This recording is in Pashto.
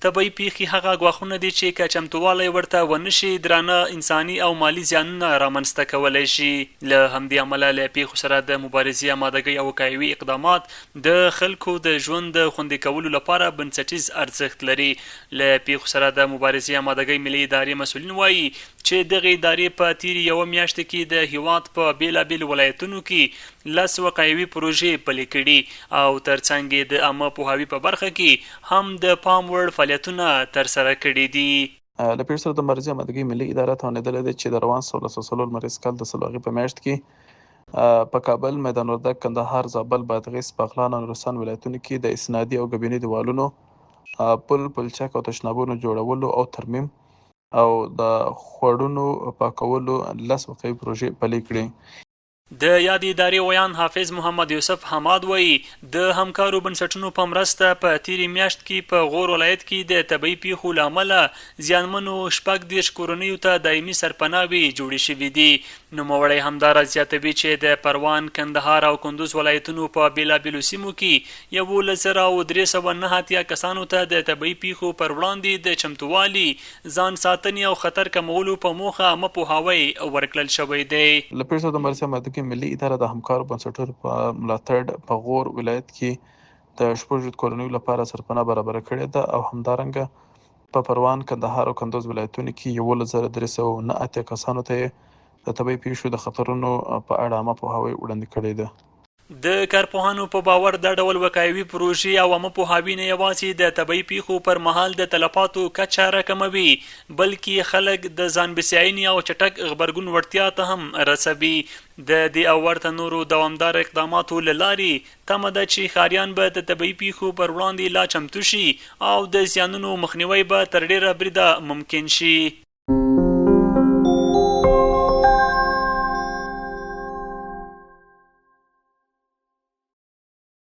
طبیعي پېښې هغه ګواښونه دي چې که چمتووالی ورته ونه شي، درانه انساني او مالي زیانونه رامنځته کولی شي. له همدې امله له پېښو سره د مبارزې امادګۍ او وقایوي اقدامات د خلکو د ژوند د خوندي کولو لپاره بنسټیز ارزښت لري. له پېښو سره د مبارزې امادګۍ ملي ادارې مسؤلین وايي چې دغې ادارې په تېرې یوه میاشت کې د هېواد په بېلابېلو ولایتونو کې لس وقایوي پروژې پلې کړي او ترڅنګ یې د عامه پوهاوي په برخه کې هم د پام وړ فعالیتونه ترسره کړي دي. له پېښو سره د مبارزې آمادګۍ ملي اداره توانېدلې ده چې د روان 1404 لمریز کال د سلواغې په میاشت کې په کابل، میدان وردګ، کندهار، زابل، بادغیس، بغلان او نورستان ولایتونو کې د اسنادي او ګبیني دیوالونو، پل، پلچک او تشنابونو جوړولو او ترمیم او د خوړونو پاکولو لس وقایوي پروژې پلې کړي. د یادې ادارې ویاند حافظ محمد یوسف حماد وايي، د همکارو بنسټونو په مرسته په تېرې میاشت کې په غور ولایت کې د طبعي پېښو له امله زیانمنو 36 کورنیو ته دایمي سرپناوې جوړې شوې دي. نوموړی همداراز زیاتوي چې د پروان، کندهار او کندوز ولایتونو په بېلابېلو سیمو کې 11,389 کسانو ته د طبعي پېښو پر وړاندې د چمتووالي، ځان ساتنې او خطر کمولو په موخه عامه پوهاوی ورکړل شوی دی. له پېښو سره د مبارزې آمادګۍ ملي اداره د همکارو بنسټونو په ملاتړ په غور ولایت کې د 26 کورنیو لپاره سرپناه برابره کړې ده او همدارنګه په پروان، کندهار او کندوز ولایتونو کې 11,389 کسانو ته یې د طبعي پېښو د خطرونو په اړه عامه پوهاوی وړاندې کړی دی. د کارپوهانو په باور دا ډول وقایوي پروژې او عامه پوهاوی نه یوازې د طبعي پېښو پر مهال د تلفاتو کچه راکموي، بلکې خلک د ځان بسیاینې او چټک غبرګون وړتیا ته هم رسوي. د دې او ورته نورو دوامداره اقداماتو له لارې تمه ده چې ښاریان به د طبعي پېښو پر وړاندې لا چمتو شي او د زیانونو مخنیوی به تر ډېره بریده ممکن شي.